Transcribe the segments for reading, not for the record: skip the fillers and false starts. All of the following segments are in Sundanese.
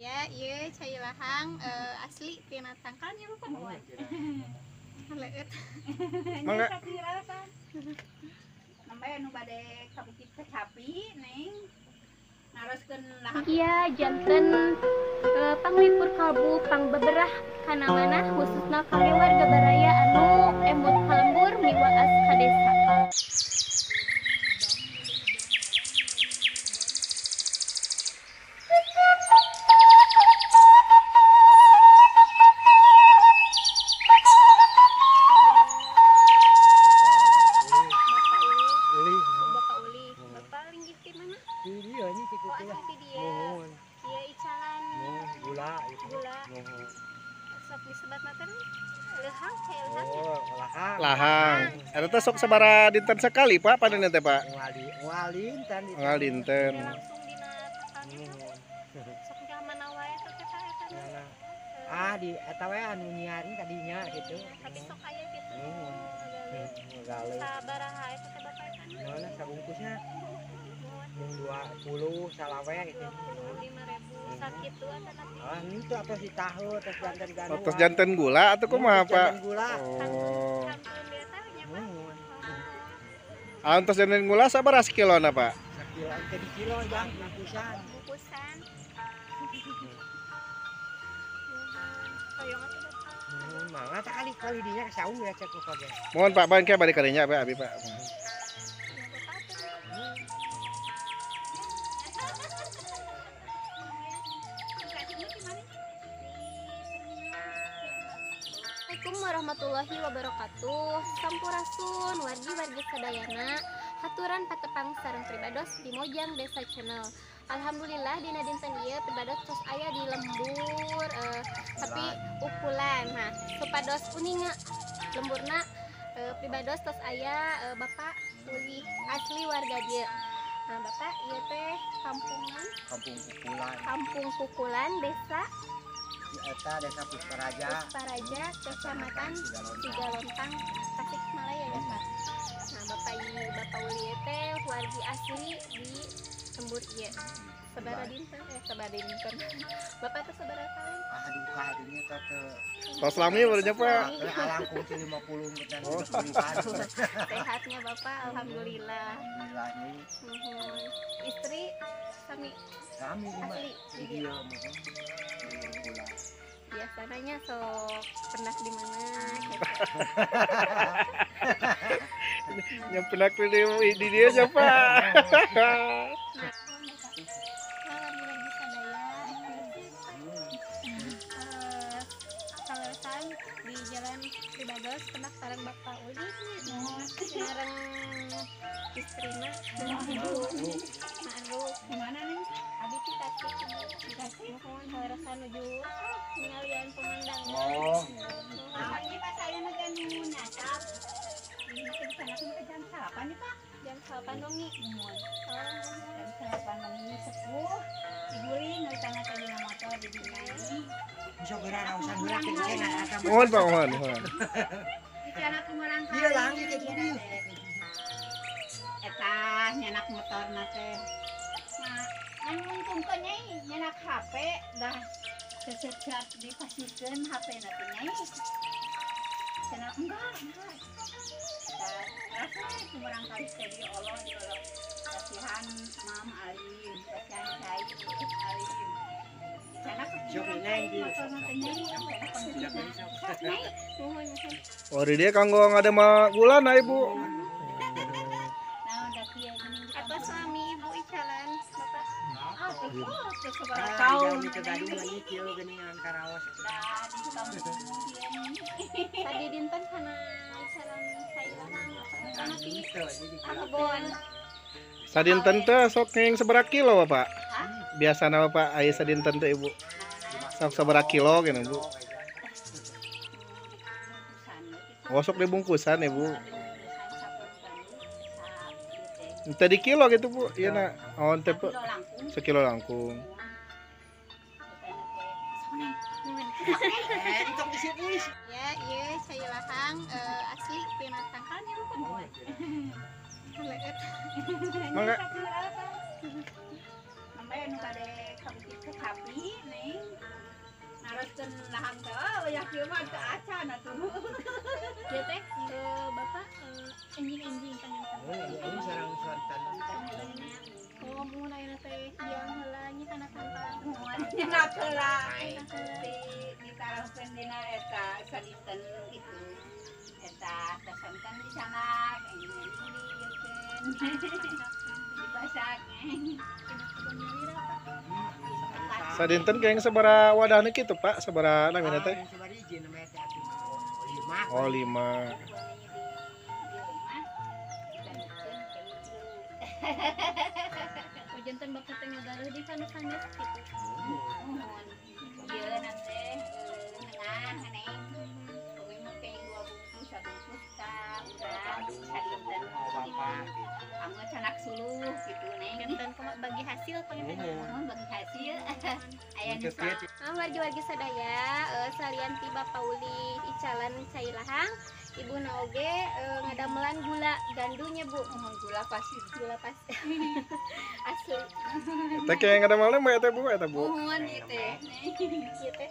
Ya, iya cai lahang asli tina tangkalnya lupa nuan. Leueut. Mangga. Namanya nu bade ka Bukit Kecapi, Neng. Naroskeun lahang. Iya, janten panglipur kalbu pangbeberah kana manah khususna kangge warga baraya anu emut ka lembur miwaas ka desa. Lahang. Eta teh sok sabaraha dinten sekali, Pak, panen teh, Pak? Unggal dinten. Unggal dinten. Langsung dina tangkalna. Sok mana wae teh eta eta. Ah, di eta we anu nyiarin kadinya gitu. Tapi sok aya gitu. Galuh. Sabaraha eta teh Bapak eta? Naon sabungkusna? Mung 20 salawe gitu. 25.000 sakitu eta tapi. Ah, itu atos di tahu atos janten gandum. Atos janten gula atau kumaha, Pak? Gula. Oh. Atos janten gula sabaraha sekilona, Pak? Sakilo teh di kilo jang bungkusan. Bungkusan. Hoyong atuh Bapak. Mangga tak kali-kali dinya ka saung ya cek ku ge. Mohon Pak, bangke bade kadinya Pak abi, Pak. Assalamualaikum warahmatullahi wabarakatuh. Sampurasun wargi-wargi sadayana, haturan patepang sareng pribados di Mojang Desa Channel. Alhamdulillah dina dinten ieu pribados tos aya di lembur tapi ukulan. Nah, supados uninga lemburna pribados tos aya Bapak Uli asli warga dieu. Nah, Bapak ieu teh kampungan Kampung Kukulan. Kampung Kukulan, Desa Eta Desa Pusparaja. Pusparaja, Kecamatan Cigalontang, Tasikmalaya ya, Pak. Nah, Bapak Uli teh wargi asli di lembur ieu. Sabaraha dinten? Sabaraha dinten. Bapak teh sabaraha tahun? Aduh, kadinya teh teu. Tos lami barunya, Pak. Alangkung ti 50 dan 70-an. Sehatnya Bapak, alhamdulillah. Alhamdulillah nih. Istri sami sami asli di dieu muhun. Biasanya sok pernah di mana gitu. Yang pernah di dia siapa? Nah, alhamdulillah sadaya. Kaleresan di Jalan Pribados pernah sareng Bapak Uli, sareng istrina Ma'ruf. Gimana nih? Abi ti Tasik. Tasik. Muhun kaleresan nuju ningalian pemandangan. Oh. Ini Pak saya nanti anu nyasap. Ini teh sana teh jam 8 nih, Pak. Jam 8 wengi. Muhun. Jam 8 wengi sepuh diguling ngaritana teh dina motor di dinya. Sok geura rausan heula teh cenah eta. Mohon Pak, mohon, mohon. Cenah kumurang Ieu langi teh kudu. Eta nyenak motorna teh. Nah, ngan nguntungkeun nyai nyenak HP dah sesep dipasikeun HP na teh nyai. Cenah enggak. Rasa kumurang kali teh di Allah di Allah. Kasihan Mam Alim, kasihan Cai Alim. Cenah Sok neng di. motorna teh nyai cenah Nyai, muhun muhun. Oh, di dia kanggo ngadema gula na Ibu. Nah, udah kieu geuning di Apa suami Ibu icalan Bapak? Ah, teu sabaraha Ah, tahun di kegadungan ieu kieu geuningan karaos. Dah di kampung kieu nih. Tadi dinten kana icalan cai lahang apa? Kana ti Teu jadi kebon. Sadinten teh sok ngeng sabaraha kilo, Bapak? Biasana Bapak aya sadinten teh Ibu. Sok sabaraha kilo gini, Bu. Oh, sok dibungkusan ya, Bu. Tadi kilo gitu, Bu. Iya na. Oh, ente Pak. Sekilo langkung. Entong isi pulis. Ya, iya cai lahang asli tina tangkalnya lupa nuan. Leueut. Mangga. Namanya nu bade ka Bukit Kecapi, Neng. Lahang teh oh ya kieu mah teu acan atuh. Ieu teh Bapak enjing-enjing panginten. Oh, ini sareng sonten. Oh, mun ayeuna teh diang heula nya kana tangkal. Muhun nyenak heula. Di ditaruhkeun dina eta sadinten gitu. Eta tasonten di sana enjing-enjing diieukeun. Dipasak. Dina kebon nyalira, Pak. Sadinten kayang sabaraha wadahna kitu, Pak? Sabaraha namina teh? Sabaraha hiji namanya teh atuh. Oh, 5. Oh, 5. Oh, janten Bapak teh ngagaruh di sanes-sanes gitu. Muhun. Ieu na teh ngeunah neng. Upami mah kenging 2 bungkus sabungkus ka urang sadinten Bapak. Anggo canak suluh gitu neng. Janten kumaha bagi hasil panginten. Muhun bagi hasil. Aya nu Untuk kieu Ah, wargi-wargi sadaya, salian ti Bapak Uli icalan cai lahang, Ibu na oge ngadamelan gula gandunya, Bu. Muhun gula pasir. Gula pasir. Asli. Teh kayang ngadamelna mah eta Bu, eta Bu. Muhun ieu teh. Ieu teh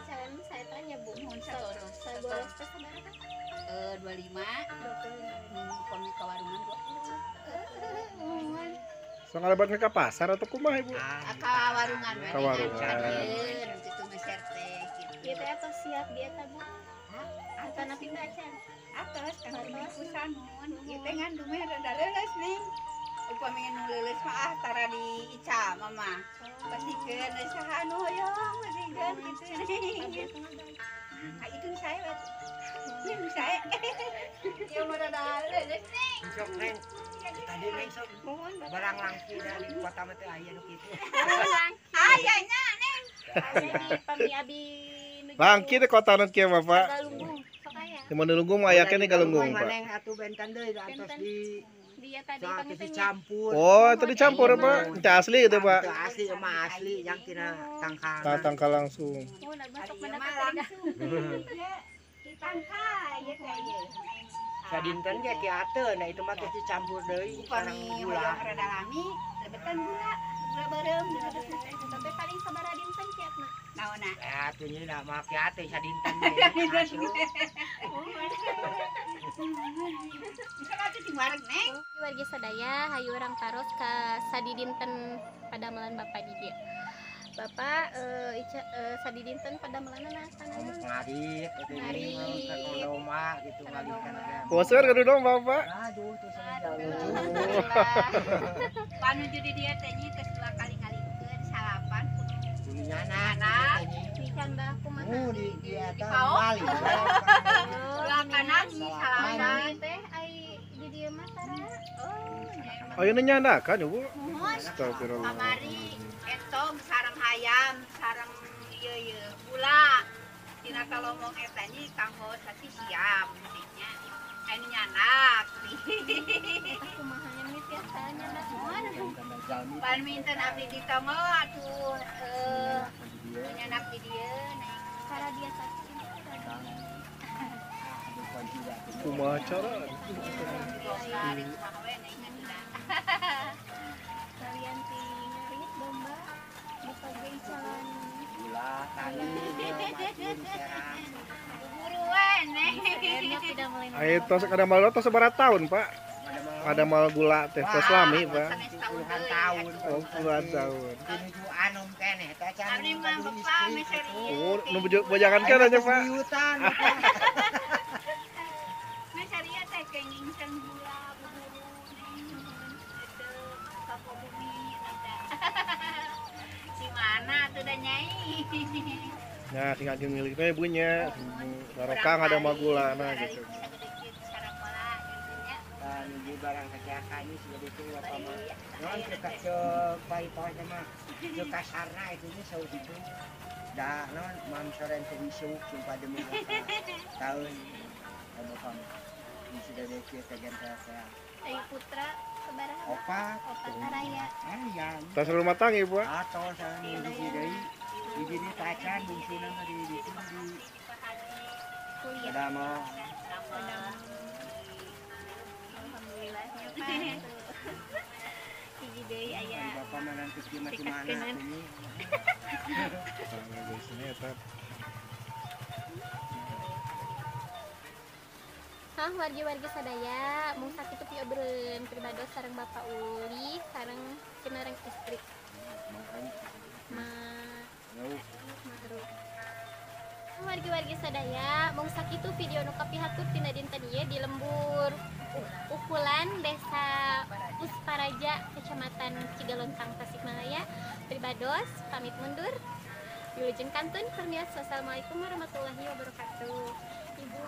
icalan saetanya, Bu. Muhun saboros. Saboros teh sabaraha? 25. 25. Upami ka warungan 20. Muhun. So ngalebatna ka pasar atau kumaha Ibu? Ka warungan we. Ka warungan. Adieun kitu meser teh gitu. Ieu teh atos siap di eta, Bu. Atau napi teh acan? Atos kan bungkusan muhun. Ieu teh ngan dumeh rada leuleus nih. Upami nu leuleus mah ah tara di ica mama. Pasikeun we saha nu hoyong pasikeun kitu. Ah itu saya we. Itu saya. Ieu mah rada leuleus nih. Sok neng. Tadi neng sok Muhun barang langki dari kota mah teh aya nu kitu. Aya nya neng. Aya di pami abi nuju. Langki teh kota nu kieu Bapak. Galunggung. Sok aya. Di Manulunggung mah aya keneh Galunggung, Pak. Neng atuh benten deui atos di Dia tadi atos panginten nya. dicampur. Oh, itu dicampur, Pak. Itu asli itu, Pak. Itu asli mah asli yang tina tangkal. Tangkal langsung. Oh, nah masuk Ari mana ieu mah tadi dah. langsung. Ya, ditangka ieu teh ieu. Sadinten ge kiateun, nah itu mah geus dicampur deui sareng Upami gula. hoyong rada lami, lebetan gula, gula beureum dilebetna teh. Tapi paling sabaraha dinten kiatna? Naonna? Atuh nya da mah kiateun sadinten ge. Bisa atuh di wareg neng. Wargi sadaya hayu urang taros ka sadidinten padamelan Bapak di dieu. Bapak sadidinten padamelanna Kamu ngarit, itu Ngarit. ini domba gitu ngalikan teh. Boseur gaduh domba, Bapak. Aduh, tuh Alhamdulillah. Panuju di dieu teh nyi geus 2 kali ngalikeun salapan kudu Kudu nyana. Anak. Dicanda kumaha? Oh, di eta Di wali. Ulah kanan nyi salapan. Teh ai di dieu mah tara. Oh, nya emang. Oh, ini nyandakan, Ibu. Muhun. Astagfirullah. Kamari entong sareng hayam, sareng ieu ieu gula. Tina kalomong eta nyi kanggo sasi siam nya. Anu nyanak. Eta kumaha nya mi tiasa nyandak Muhun. Paminten abdi ditonggo atuh nyanak di dieu neng. Cara dia sakit. Kumaha cara? Bongkar kumaha we neng atuh. Kalian ti ngarit domba dipage icalan Gula, tani, macun, serang. Buru we neng. Ayo tos kada mal tos sabaraha tahun, Pak? Ada mal gula teh tos lami, Pak. Puluhan tahun. Oh, puluhan tahun. Nuju anom keneh teh can. Abdi mah bapak meser ieu. Oh, nu bojangan kan aja, Pak. Buyutan. Bapak. Meser ieu teh kenging sareng gula buburu neng. Itu kapo bumi eta. Di mana atuh da nyai? Nah, tinggal milik teh ibunya. Barokah ada mah gula nah gitu. Tah nuju barang kacakan ini sudah itu bapak mah. Non ke ke pai-pai mah. Ke kasarna itu nya saur itu. Da non mam soren teu isuk sumpah demi bapak. Tahun bapak mah. Ini sudah deki teh teh. Ai putra sabaraha? Opat. Opat araya. Aya. Tos rumah tangga, Ibu. Atau sareng hiji deui. Hiji deui tacan bungsuna mah di ditu di Kuliah. ada mah. Alhamdulillah nya Pak. Hiji deui aya. Bapak mah nanti kieu mah Tikas mana kenan. ini. Nah, guys, ini eta Hah, wargi-wargi sadaya mung sakitu piobreun pribados sareng Bapak Uli sareng kinareng istri. Ma wargi-wargi sadaya mung sakitu video nu kapihatur tina dinten ieu di lembur Ukulan Desa Pusparaja Kecamatan Cigalontang Tasikmalaya. Pribados pamit mundur. Wilujeng kantun permios. Wassalamualaikum warahmatullahi wabarakatuh. Ibu.